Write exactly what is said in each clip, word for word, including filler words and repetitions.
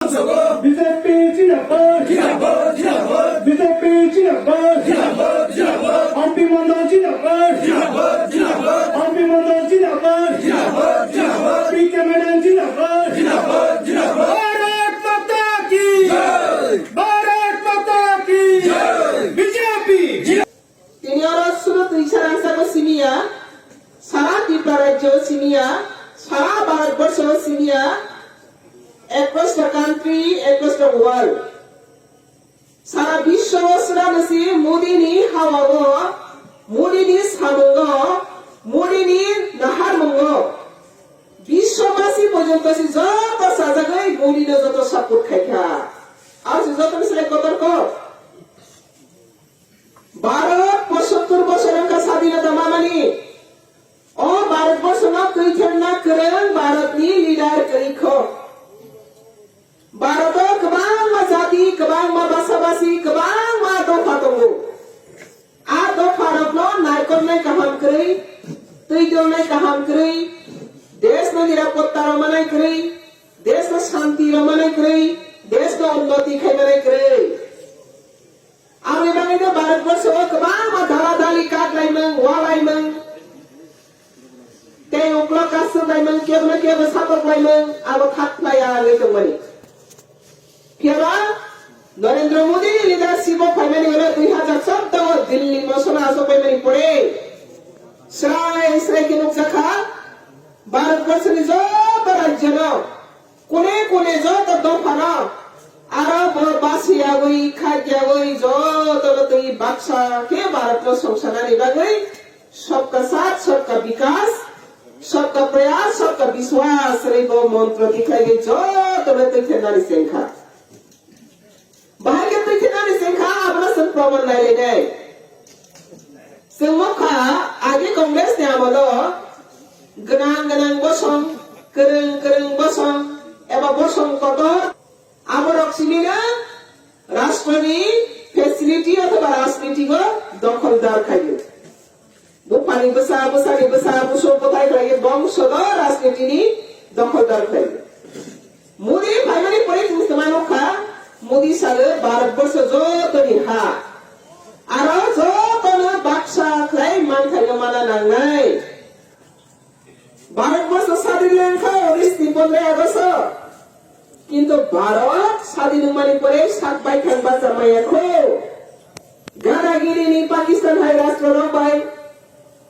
বিজেপি জিন্দাবাদ। বিজেপি জিন্দাবাদ। আরপি মন্ডল জিন্দাবাদ। আরপি মন্ডল জিন্দাবাদ। পি কে ম্যাডাম জিন্দাবাদ। ভারত মাতা কি। ভারত মাতা কি। BJP. Tini oro suro twi sarang sabo simiya, sara Tripura rajyo simiya, sara Bharat borsho simiya, across the country, across the world. Sara biswo sura nasi Modi ni hawa o, Modi ni samung o, Modi ni naharmung o. Biswabasi porjonto si joto sajagwi Modi no joto support khaikha. Aro si joto ni sile kotor ko. Bharat pochattor bochor wngkha sadinota mamani. O Bharat borshono twithemna kwrwng Bharatni leader kwrwi kho. Bharat o kwbangma jati, kwbangma basa basi, kwbangma dopha tongo. A dopha rokno naikolnai kaham kwrwi, twi dolnai kaham kwrwi, desh no nirapotta rwmanai kwrwi, desh no shanti rwmanai kwrwi, desh no unnoti khaimanai kwrwi. Aboni bagwi no Bharat borsho o kwbangma dala dali kak laimung, wa laimung, tei uklo kasuk laimung, kebo no kebo satok laimung, abo thak phlai ya wngwi tongmani. Phiyaba Narendra Modi ni leadership o phaimani ulo dui hazar chauda o Delhi mosono asok paimani pore srai srai khe nukjakha Bharat borsho ni joto rajyo no Kune kune joto dophano aro bo basi yagwi, khak yagwi jotono twi baksa khe Bharatno songsanani bagwi Sabka Saath, Sabka Vikas, Sabka Prayas, Sabka Vishwas hwnwi bo montro tikhlaiwi jotono twi thernani chengkha. Bahai khe twi thernani chengkha, abono chwng proman nailainai. Chwng nukha, age Congress ni amolo gwnang gwnang bosong, kwrwng kwrwng bosong, eba bosong kotor, aborok simi no rashtroni facility othoba rajniti o dokholdar khaio. Buphani bwsa, bwsani bwsa, buso bwthai khlaiwi bongsono rajnitini dokholdar khlaiwi. Modi phaimani pore chwng swmai nukha, Modi salo Bharat borsho jotoni ha. Aro jotono baksa khlai manthaino mana nangnai. Bharat borsho sadin wngkha unis ni pondro August o. Kintu Bharat sadin wngmani pore sak baithang bacha maya kho. Gadagiri ni Pakistan hai rashtrorok bai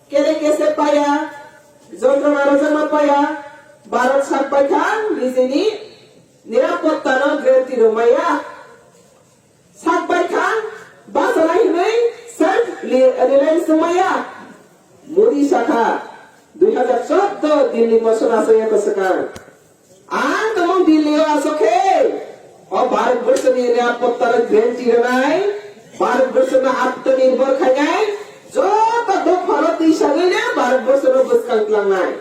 kere kese paya, jontrona rwjakma paya, Bharat sak baithang nijini nirapotta no guarantee rw maya. Sak baithang bachanai hinwi self reliance wngmaya. Modi sakha, dui hazar chauda Delhi mosono aswk eko swkang. Ang tongmung Delhi o aswk khe, o Bharat borsho ni nirapotta no guarantee rwnai, Bharat borsho no atmanirbhor khainai, joto dophano twi sagwi no Bharat borsho no bwskang tlangnai.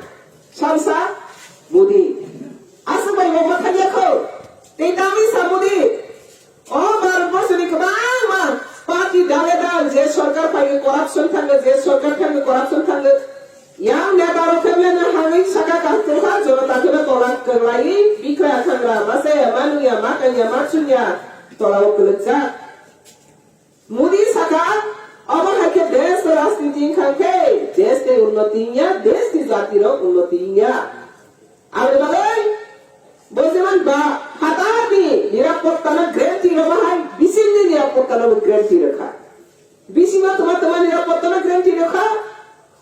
Salsa Modi. Aswk bai bo mathang ya kho. Tei tamni sa Modi. O Bharat borsho ni kwbangma party dale dal je sorkar phaio corruption thango, je sorkar thango corruption thango. Yang neta rok khe mlena hangwi saka kaham khe ha, jonota khe no tola kwlai bikra thangra, masa ya, manu ya, makanya, machunya, tola o kwlwkjak. Modi saka, obo hai khe desh rajniti wngkha khe, desh ni unnoti wngya, desh ni jati rok unnoti wngya. Aboni bagwi bo jeman ba phatarni nirapotta no guarantee rwma hai bisingni nirapotta no bo guarantee rwkha. Bisingo tama tama nirapotta no guarantee rwkha.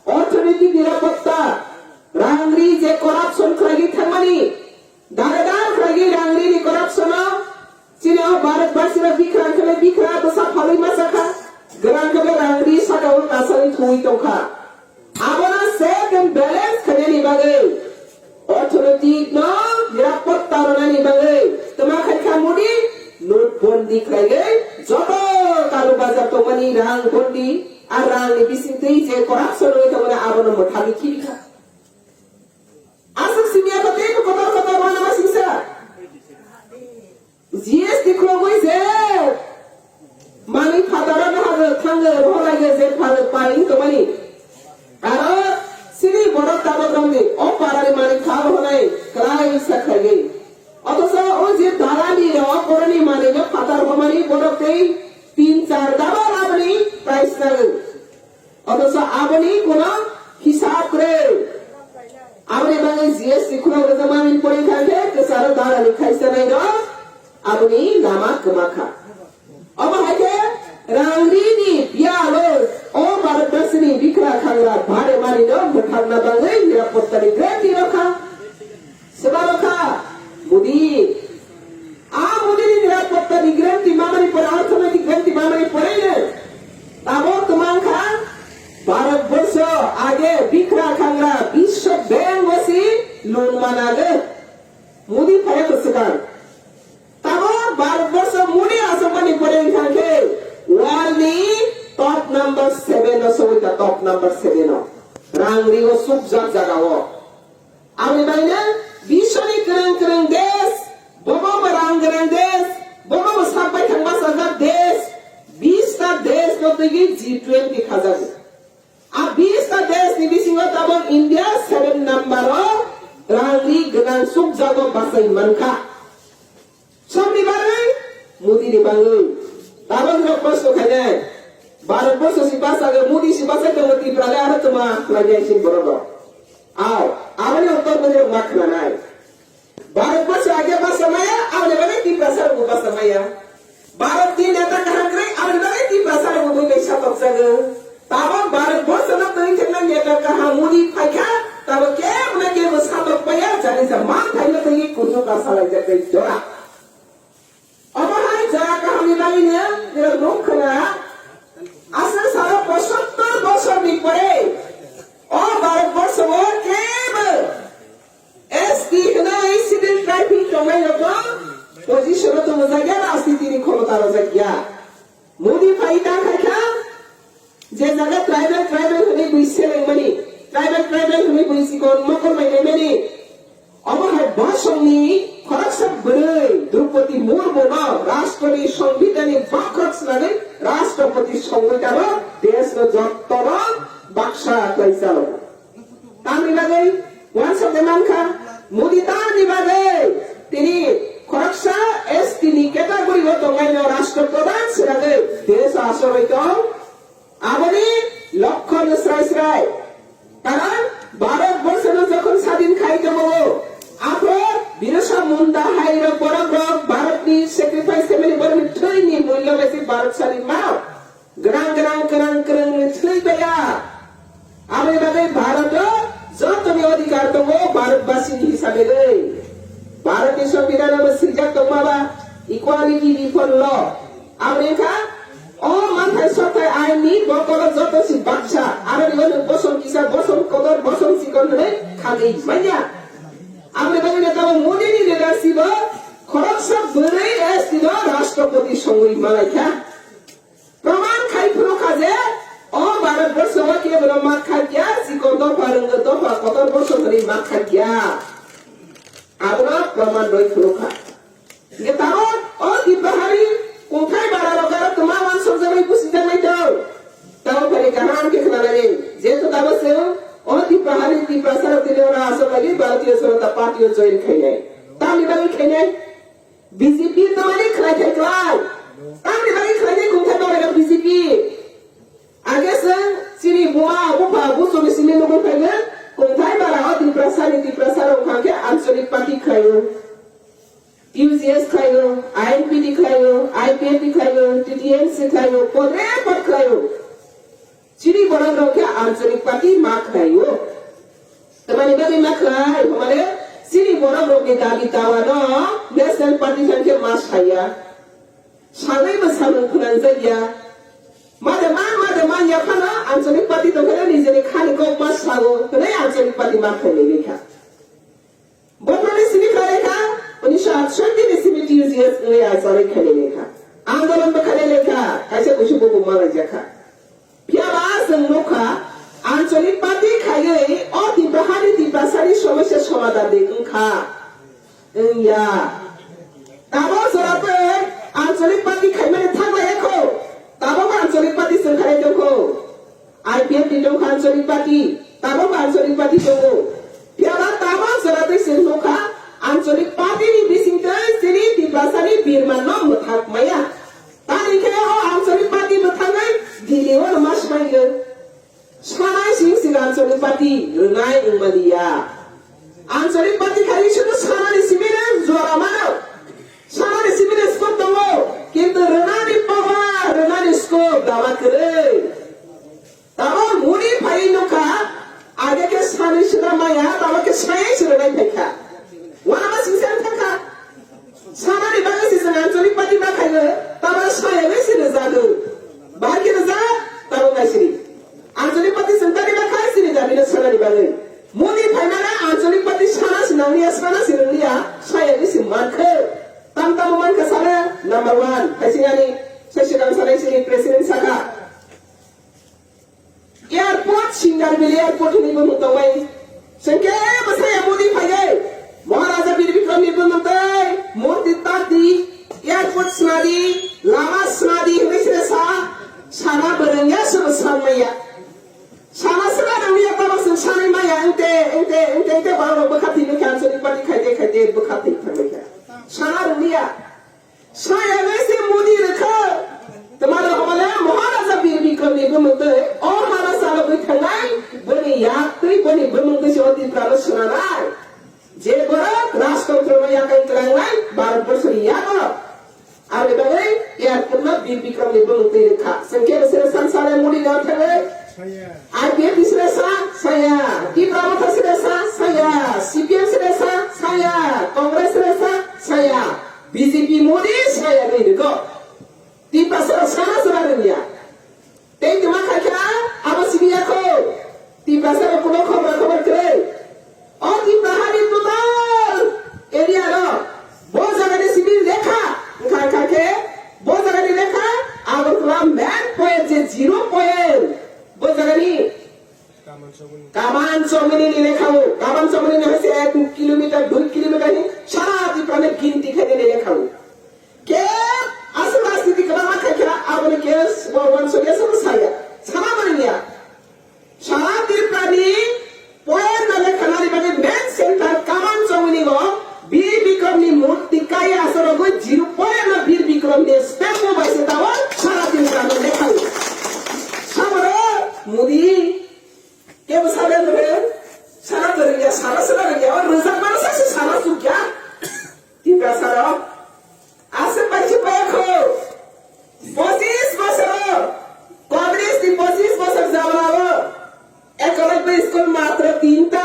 Orthonoitik nirapotta, rang ri je corruption khlaiwi thangmani, dare dar khlaiwi rang ri ni corruption o, chini o Bharat basino bikrang khe bikrang bwsa phalwi ma sakha, gwrang khe rang ri saka o kasari thuwi tongkha. Abono check and balance khainani bagwi, orthonoitik no nirapotta rwnani bagwi twma khaikha Modi, note bondi khlaiwi joto kalu bazar tongmani rang bondi, a rang ni bisingtwi je corruption wngwi tongmani abono mwthagwi khibikha. Aswk simi ya kotor kotor kotor mana masingsa. G S T khulogwi je manwi phataro no hago thango rohorlaigo je phago pai wng tongmani. Aro chini borok tabok romni o parani manwi pha rohornai kwlai sa khlaigwi. Othocho o je dalani tin char double aboni price nango. Othocho aboni kono hisab kwrwi. Aboni bagwi G S T khulok rwjak mamani pore kha khe kwcharo dalali khaisa nai rok aboni lama kwma kha. Omo hai khe rang ri ni biyalo o Bharatbars ni bikra khangra bhare mani no mwthangna bagwi nirapotta ni guarantee rw kha. Swbaro kha Modi. A Modi ni nirapotta ni guarantee mamani pore, arthonaitik guarantee mamani pore no tabok twmang kha Bharatborsho age bikra khangra Biswa Bank o si loan manago. Modi phaiya kwchwkang. Tamo Bharatborsho Modi achukmani pore wngkha khe world ni top number seven o sogwi kha, top number seven o. Rang rio sukjak jaga o. Aboni bagwi no biswni kwrwng kwrwng desh, bobo bo rang gwnang desh, bobo bo sak bai thang bachajak desh, bish ta desh no twiwi G twenty khajago. A bish ta desh ni bisingo tabok India seven number o rang ri gwnang sukjago bachai mankha. Somni bagwi? Modi ni bagwi. Tabok rok kosto khainai. Bharat borsho si bachai, Modi si bachai tongo, Tripura le aro tma khlainai sin borok rok. Aw, aboni uttor bwdrok ma khwnanai. Bharat borsho age basa maya, aboni bagwi Tiprasa rok basa maya. Bharat ni neta kaham kwrwi, aboni bagwi Tiprasa rok bui bai satok jago. Tabok Bharat borsho no twi thangna neta kaham Modi phaikha, tabok kebo na kebo satok paya, jani sa man thaino twi kuchuk ka salai jak tei jora. Omo hai jaga kaham ni bagwi no, nirok nuk khna. Aswk salo pochattor bosor ni pore, o Bharat borsho o kebo S T hwnwi civil traffic tongnai rokno position o tongjakya, rajniti ni khomota rwjakya. Modi phai ta khai kha, je jaga tribal, tribal hwnwi bui selengmani, tribal, tribal hwnwi bui chikon mokol bai naimani. Omo hai bosongni khoroksa bwrwi Draupadi Murmu no rashtroni songbidanni bakhok swnamwi rashtrapati songwi tamo, desh no jottono baksa khlai chalo. Tamni bagwi uansuknai mankha, Modi tamni bagwi tini khoroksa S T ni category o tongnaino rashtra pradhan swnamwi desh o achorwi tong. Aboni lokho no srai srai. Karon Bharat borsho no jokhon sadin khai tongo, aphor Birsa Munda hai rok borok rok Bharat ni sacrifice khaimani borok ni thwi ni mulyo bai se Bharat sadin mao. Gwnang gwnang kwrwng kwrwng ni thwi baya. Aboni bagwi Bharat o joto ni adhikar tongo Bharat basi ni hisabe rwi. Bharat ni Songbidan o bo swijak tongma ba equality before law. Aboni kha o manthai sothai ain ni bokolo joto si baksa. Aro ni ono bosom kisa, bosom kodor, bosom chikon hwnwi khagwi manya. Aboni bagwi no tamo Modi ni leadership o khoroksa bwrwi S T no rashtrapati songwi malai kha. Proman khai phuru kha je o Bharat borsho o kebo no ma kha kya, chikon dopha, rwngwi dopha, kotor borsho hwnwi ma kha kya. Abono proman rwi phuru kha. Hingke tabok o Tipra hari kungthai bara rok aro twma uansukjaknai, busijaknai tong. Tabok phai kaham khe khwnanani. Jehetu tabok se o Tipra hari Tiprasa rok tini oro aswk lagi Bharatiya Janata Party o join khainai. Tamni bagwi khainai? B J P twmani khlai thai klai. Tamni bagwi khlainai kungthai bara rok B J P? Age chwng chini buma bupha buchuni simi nugwi phaikha, kungthai bara o Tiprasani Tiprasa rok wngkha khe anchalik party khlaio, U G S khlaio, I N P T khlaio, I P F T khlaio, T T M C khlaio, podre pod khlaio. Chini borok rok khe anchalik party ma khlaio. Tamani bagwi ma khlai, hwnmale chini borok rokni dabi dawa no national party thang khe ma saya. Salai bo samung khwnangjak ya. Made man, made man ya phano anchalik party tongkhe nijini khani kok ma sago, hwnwi anchalik party ma khainai kha. Bobroni simi khainai kha, unisho atshotti ni simi T U G S wngwi anchalik khainai kha. Andolon bo khainai kha, kaisa kusu bo bo malaijak kha. Phiya ba chwng nukha, anchalik party khaiwi o Tipra hani Tiprasani somosya somadhan de wngkha. Wngya. Tabok jora tei anchalik party khaimani thaklaiya kho. Tabok anchalik party chwng khainai tongkho. I P F T tongkha anchalik party. Tabok anchalik party tongo. Phiya ba tabok jora tei chwng nukha, anchalik party ni bising tei chini Tiprasani birman no mwthak maya. Tamni Maliya. Anchalik party khai sunu sanani simi rang jora mano. Sanani simi rang scope tongo. Kintu rwnani power, rwnani scope dama kwrwi. Tamo muni phai nukha, age ke sanwi sida maya, tamo ke sai sida nai phaikha. Wana ma singsa thangkha. Sanani bagwi si chwng anchalik party ma khaio, tamo saya wi si rwjago. Bahai khe rwjak, tamo nai siri. Anchalik party chwng tani ma khai sini jamino sanani bagwi. Muni phaimana anchalik party sana si nangliya, sana si nangliya, saya wi si mankhe. Tam tamo mankha sana, number one. Khaisingani, sai sidan sanai sini president saka. Airport, Singarbil airport hinwi bumung tongmai. Chwng khe bwsaya Modi phaiwi Maharaja Bir Bikram ni bumung tei murti tati, airport swnadi, lama swnadi hinwi sre sa, sana bwrwngya se bwsang maya. Sana swnadi ya tabuk chwng sanwi maya, engte, engte, engte, engte borok rok bwkha thwinwi kha, anchalik party khaide, khaide bwkha thwi thangwi kha. Sana rwngya. Saya nai se Modi rwkha. Twmaro hwnmale Maharaja Bir Bikram ni bumung twi o Maharaja no bui thangnai, boni yak twi boni bumung twi se o Tripura no swnamnai. Je borok rajtontro no yakai twlangnai Bharat borso ni yago. Aboni bagwi airport no Bir Bikram ni bumung twi rwkha. Chwng khe bwswre san sale Modi no thangwi. I P F T sre sa, saya. Tipra Motha sre sa, saya. C P M sre sa, saya. Congress sre sa, saya. B J P Modi saya ni rwgo. Tiprasa sana sana rwngya. Tei tuma khaikha abo simi yakho. Tiprasa rok kuno khobor khobor kwrwi. O Tipra hani total area ro. Bo jaga ni simi lekha. Wngkha wngkha khe bo jaga ni lekha. Agartala main point je zero point. Bo jaga ni Kaman Chomoni ni lekha o, Kaman Chomoni ni hai se ek kilometer, dui kilometer ni sara Tripura ni ginti khaini ni lekha o. Ke aswk rajniti kwbangma khaikha, aboni ke bo wansukya, sobo saya. Sama mani ya. Sara Tripura ni poer na lekha nani bagwi main center Kaman Chomoni o Bir Bikram ni murti kaya asorogo zero point na Bir Bikram ni step o bai se tao sara Tripura ni lekha o. Samoro Modi Kebo sana rwngya, sana rwngya, sana sana rwngya, o rwjak mano sa se sana sukya. Tiprasa rok. Aswk bai se paya kho. Pochis bosor. Congress ni pochis bosor jamana o. Ekologya school matro tinta.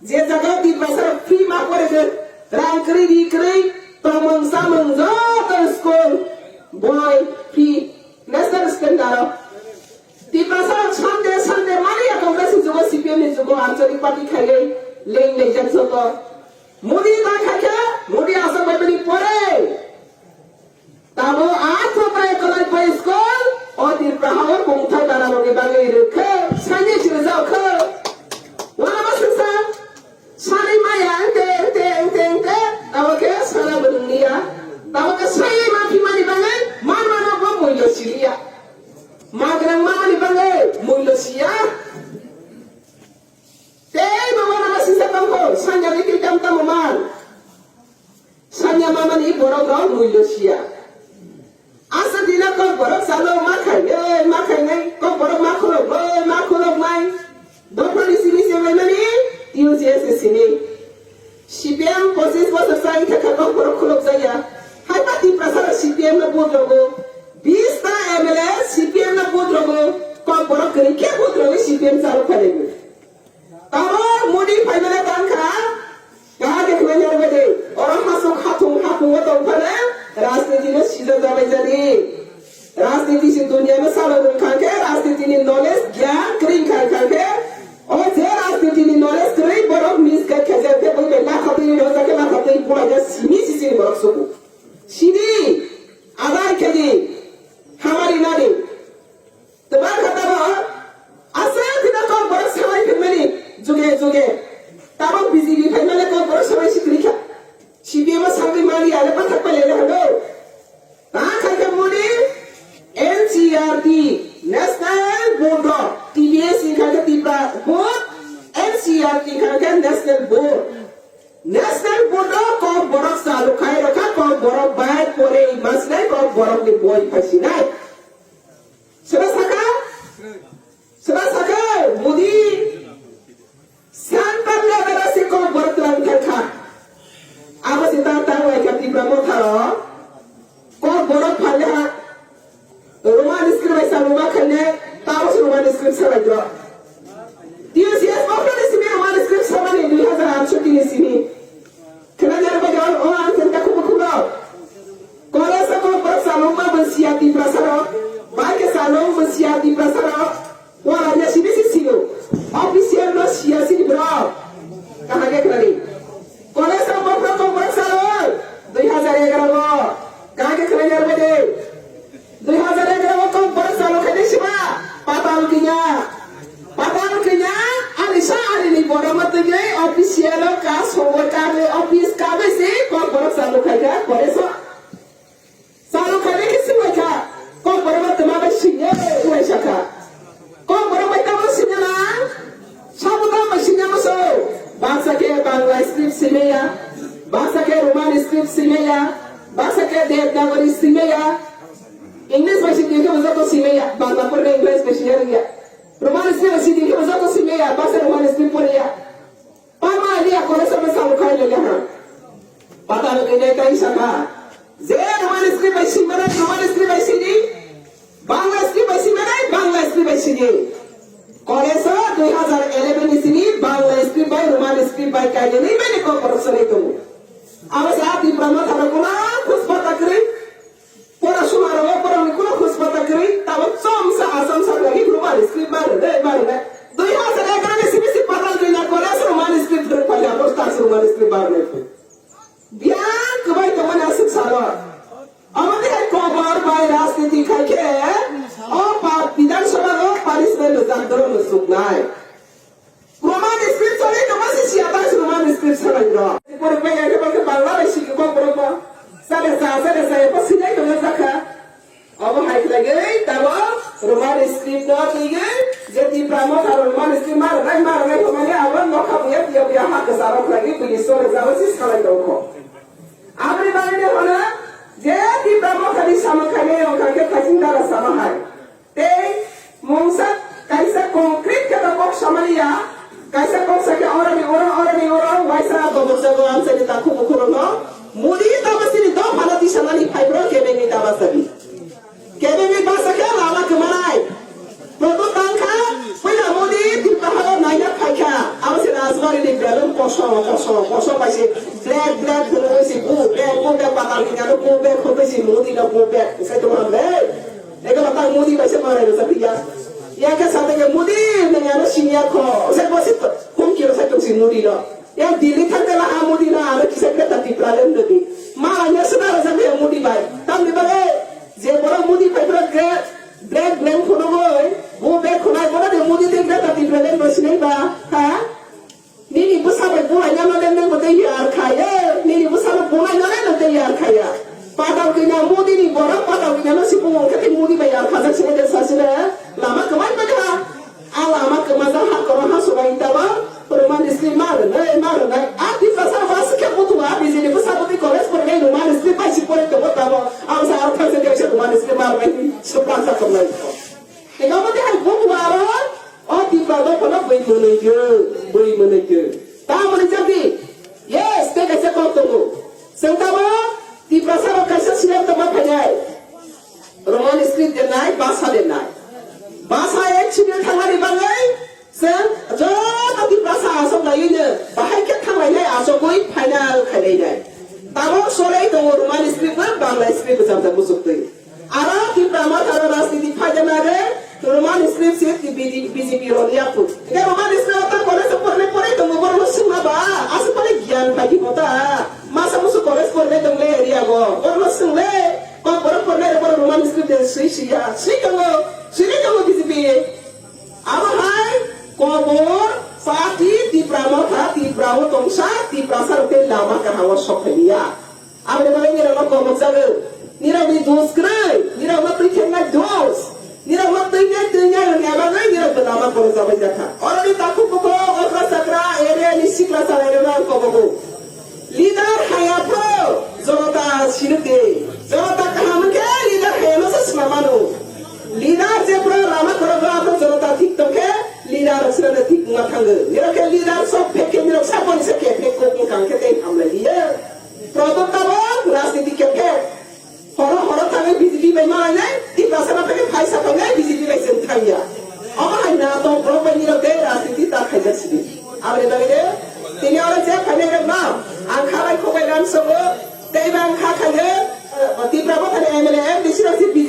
Je jaga Tiprasa rok free ma pore je. Rang kwrwi ri kwrwi. Tongmung samung joto school. Boi free. National standard o. Tiprasa rok Sunday, Sunday mani ya Congress ni jugo, C P M ni jugo, anchalik party khaiwi leng leng jak joto. Modi ta khaikha, Modi aswk bai bini pore. Tamo a thoprai kolai pai school, o Tripura hao kungthai dara rok ni bagwi rwkhe, sani chirjak khe. Wana ma singsa? Sani maya, engte, engte, engte, engte, tamo khe sana bwrwng niya. Tamo khe sai ma phimani bagwi, ma mano bo muiyo siliya. Ma gwnang mamani bagwi, muiyo siya. Tei bo wana ma singsa tongkho, sanya bai tei tam tamo man. Sanya mamani borok rok muiyo siya. Asa dina kok borok salo ma khainai, ma khainai, kok borok ma khulok bai, ma khulok mai. Dophani simi se mai mani, T U C S ni simi. C P M pochis bosor sai kha kha kok borok khulok jaya. Hai pa Tiprasa C P M no vote rogo. Bis ta M L A C P M no vote rogo. Kok borok kri khe vote rogo C P M salo khainai. Tamo Modi phaimani tangkha, kaham khe khwlai narwkdi. Oro hasuk hathung hathungo tongphano rajniti no sijak jabai jadi. Rajniti se dunia no salo rwng kha khe, rajniti ni knowledge gyan kwrwi kha kha khe, o je rajniti ni knowledge kwrwi borok miss khe khe je khe bui bai matha twi rw jak khe matha twi bulai ja simi sisini borok suku. Sini adai khe di hamari nadi. Twma kha tamo, aswk kheno kok borok samani phirmani, juge juge. Tamo B J P phaimale kok borok samani sikri kha. C P M o samani mani ale pathak pale le hano. Ta khai kha muni N C R T, National Board of T B S ni khai kha Tipra Board, N C R T khai kha National Board. National Board o kok borok chalu khai rokha, kok borok bai pore masnai, kok borok ni boi phasinai. Soba saka? Soba saka? Modi. Siya Tiprasa rok, bai ke salo mo siya Tiprasa rok, wala dia sini si sino. Official no siya sini bro. Kahage khani. College rok bro kok bro salo. Dui hazar egaroh o. Kahage khani yar bade. Dui hazar egaroh o kok bro salo khani siba. Patal kinya. Patal kinya. Ani sa ani ni boro ma tege official o ka sobo ka office ka besi kok bro salo khai ka college o. Salo khaide khe swnglaikha. Kokborok no twma bai singya, uaisa kha. Kokborok bai tamo singya na? Sabo tamo bai singya moso? Baksa khe Bangla script singya, baksa khe Roman script singya, baksa khe Devanagari singya. English bai singya khe joto singya, Bangla porna English bai singya rwya. Roman script bai singya khe joto singya, baksa Roman script porya. Pama dia kore sama sama kai le ha. Pata no kene kai saka. Je Roman script bai sing mana, Roman script bai sing di. Bangla script bai sing mana, Bangla script bai sing di. Kore so dui hazar eleven ni sini Bangla script bai Roman script bai kai ni bai ko corruption itu. Awas ya di Brahma thara kuna khus pata kri. Pora suma rok, pora ni kuno khus pata kwrwi, tabo chom sa asam sa lagi guru mani script mani de mani de. Dui hazar egaroh ni simi si patal dui na kore asro mani script dui pali abos ta asro mani script mani de. Biya kwbai to mani asik saro. Amadi hai kobar bai rajniti khai khe, o pa Bidhan Sabha ro punishment no jak doro no suknai. Roman script choli tongma se siya ta se Roman script salai rok. Pore pe ya ke Bangla bai sigi kok borok ba. Sade sa, sade sa, ya pa sinai tongma sakha. Obo hai khlai gei tabo Roman script no twi gei je Tipra Motha Roman script mar nai mar nai ko mani abo no kha buya buya buya ha ka sa rok khlai gei bini sore sa si salai tong kho. Abri bari ne hona je Tipra Motha ni sama khai ne ong kha khe thaiching dara sama hai. Tei mungsa kaisa concrete khe kok samani ya, kaisa kok sa khe oroni oro, oroni oro, waisa dobok jago amsani takhu bukhurokno. Modi tamo sini dophano tisanani phai bro kebengni daba sadi. Kebengni basa khe lama kwmanai. Proto tangkha, puila Modi Tripura hao naina phaikha. Abo se Rajbari ni belum kosong, kosong, kosong pai se black, black hwnwi se go back, go back, patal ni ano go back, hwnwi se Modi no go back. Sai tongma le. Eko ta Modi bai se manai rwjak ya. Ya khe sa tege Modi nang ano singya kho. Sai bo se humki rw sai tong si Modi no. Ya Delhi thang tela ha Modi no ano kisa kre ta Tipra lem de di. Mala nya sida rwjak ya Modi bai. Tamni bagai je borok Modi bai borok kre black blank khono goi. Bo be khonai borok de Modi de kre ta Tipra lem no sinai ba. Ha? Nini bwsa bai bulai nano le nang bo tei yar kha ye. Nini bwsa no bulai no le nang tei yar kha ya. Patal kina Modi ni borok patal kina no si bungo khe tei Modi bai yar kha jak sini de sa sini. Lama kwmai mani ha. A lama kwma jak ha koro ha subai taba. Roman script ma rwnai, ma rwnai. A Tiprasa ba se khe butu a B J P bwsa bo tei college pornai Roman script bai si pore tongo tabo. Ang sa ar thang se khe Roman script ma rwnai. Supra sa kwmai. Ega bo tei hai butu aro. O Tipra dophano bui mwnwi gw, bui mwnwi gw. Tamoni jati? Yes, tei kaisa kok tongo. Chwng tamo Tiprasa rok kaisa silang tongma phainai. Roman script de nai, basa de nai. Basa ek chini thangnani bagwi chwng joto Tiprasa asok laiwino bahai khe thanglainai asogwi final khailainai. Tabok solai tongo Roman script ba Bangla script bwchamjak muchuk twi. Aro Tipra Motha ro rajniti phaida nare Roman script se B J P roni yaku. Ke Roman script ta college porne pore tongo borok no singma ba. Asa pore gyan bai ki kota. Masa musu college porne tongle area go. Borok no single. Ko borok porne ro borok Roman script de sui siya. Sui tongo. Sui tongo B J P. Abo hai kobor party Tipra Motha, Tipra o tongsa, Tiprasa rok tei lama kaham o sok phai liya. Aboni bagwi nirok no kobok jago. Nirok ni dos kwrwi, nirok no twi theknai dos. Nirok no twi nai twi nai rwngya bagwi nirok bo lama kobok jabai jakha. Oro ni takhuk bukhuk okra chakra area ni sikla chalairok no ang kobogo. Leader haya pho, jonota sinuk de. Jonota kaham hwnkhe leader haya no se swnam mano. Leader je phano lama khorokgo aphano jonota thik tongkhe, leader rok swnamna thik wngma thango. Nirok khe leader sok phek khe nirok sakoni se khe phek kok wngkang khe tei hamlai liya. Proto tabok rajniti khe phek. Horo horo thangwi B J P bai malainai, Tiprasa no phai phai sa tongnai B J P bai chwng thangya. Omo hai na tong borok bai nirok tei rajniti ta khaijak sidi. Aboni bagwi de, tini oro je phainai rok no, ang kha bai khok bai ram sogo, tei bang kha khaide, eh, Tipra Mothani M L A, M D C rok se B J P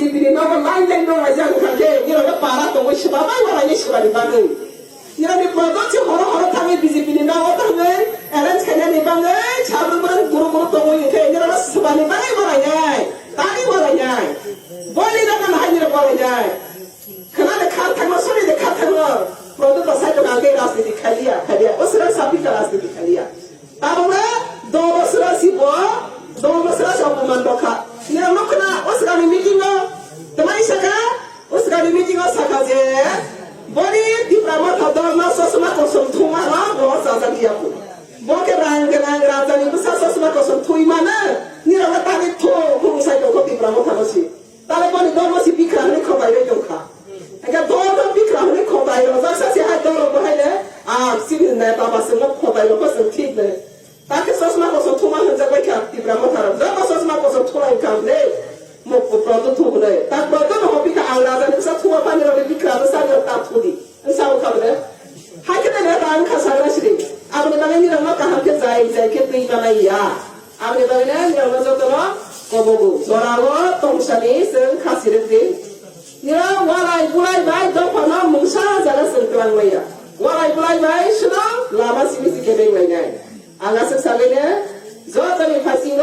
Waisa wngkha khe, nirok para tongwi swbabai walaini swbani bagwi. Nirokni product se horo horo thangwi B J P ni nogo thangwi arrange khainani bagwi, sabrwng borok guru guru tongwi khe, nirok swbani bagwi walainai, tani walainai. Boli rok no hai nirok walainai. Khna de kha thangma, sori de kha thangma. Product ba sai tongkha khe rajniti khaliya, khaliya. O swrang sapi kha rajniti khaliya. Tabokno do bosora si bo, do bosora si opoman rokha. Nirok nukho na, o swkangni meeting o, twmai saka, o swkangni meeting o saka je, boni Tipra Motha dol no chosma kosom thuma no bo chajak ya phu. Bo khe rang gwnang rajani bwsa chosma kosom thui mano, nirok no tani thu, khu sai tongkho Tipra Motha no si. Tale boni dormo si bikra hwnwi khobai rwi tongkha. Hingke dormo bikra hwnwi khobai rojak sa se hai dormo hai le, ah, sini neta ba se mo khobai rokho se thik ne. Take chosma kosom thuma hwnjak bai kha Tipra Motha rok. Joto chosma kosom thulai kha le. Mo pro to thu hwnwi. Ta pro to no hopi kha ang raja ni sa thuma pani rok bikra sa ta thudi. Wngsa wngkha bwle. Hai khe tei rang kha sagra siri. Aboni bagwi nirokno kaham khe jai jai khe twi manai ya. Aboni bagwi nirokno jotono kobogo. Jorao tongsani chwng khasi rwdi. Nirok walai bulai bai dophano mungsa jaga chwng twlang maya. Walai bulai bai suno lama simi si kebeng lainai. Ang aswk sagwi ne jotoni phasingo